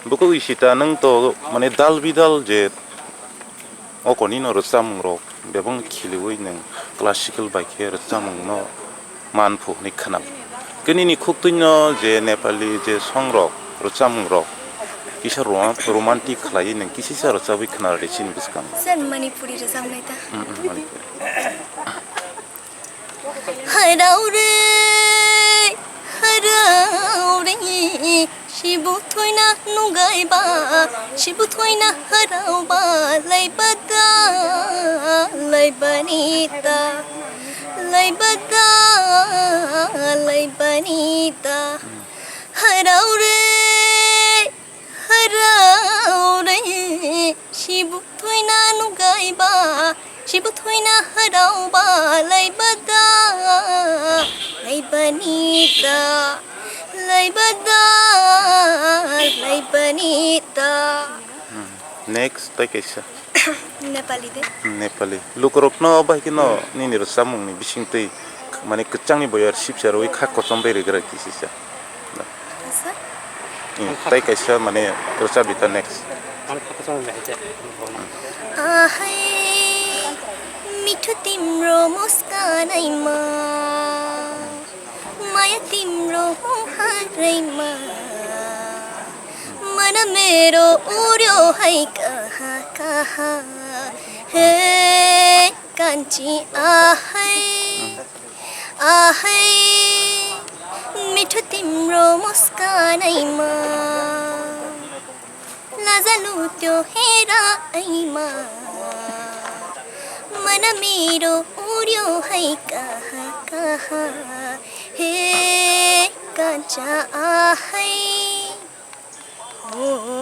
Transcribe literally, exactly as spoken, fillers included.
Buku Ishita, nwng to mane dal bidal je o koni no rwchapmung rok bebak khiliwi nwng classical bai khe rwchapmung no man phu hwnwi khwnam. Khe nini khuktwi no je Nepali je song rok rwchapmung rok kisa ro-, romantic khlaiwi nwng kisisa rwchapwi khwna rwdi chini bwskango. Sir, Manipuri rwchapnai ta. Mm, mm, Manipuri. Harau re, harau re, sibu thoina nugai ba, sibu thoina harau ba, lai bada, lai banita, lai bada, lai banita. Harau re, harau re, sibu thoina nugai ba, sibu thoina harau ba, lai bada, lai banita, lai bada, lai banita. Hmm. Next, tai kaisa. Nepali de. Nepali. Lukurokno bai khe no nini rwchapmungni bisingtwi mane kwchangni boyar sipsa rwui kha kochom bai rwgra kisisa. Asa? Hmm, tai kaisa mane rwchapdi ta next. Ahai, mithu timro muskanai ma. Maya timro hung harai ma. Mana mero uryo hai kaha kaha. Hey, kanchi ahai. Ahai, mithu timro muskanai ma. Lazalu tyo hera aima. Mana mero uryo hai kaha kaha. He kancha ahai. Ho.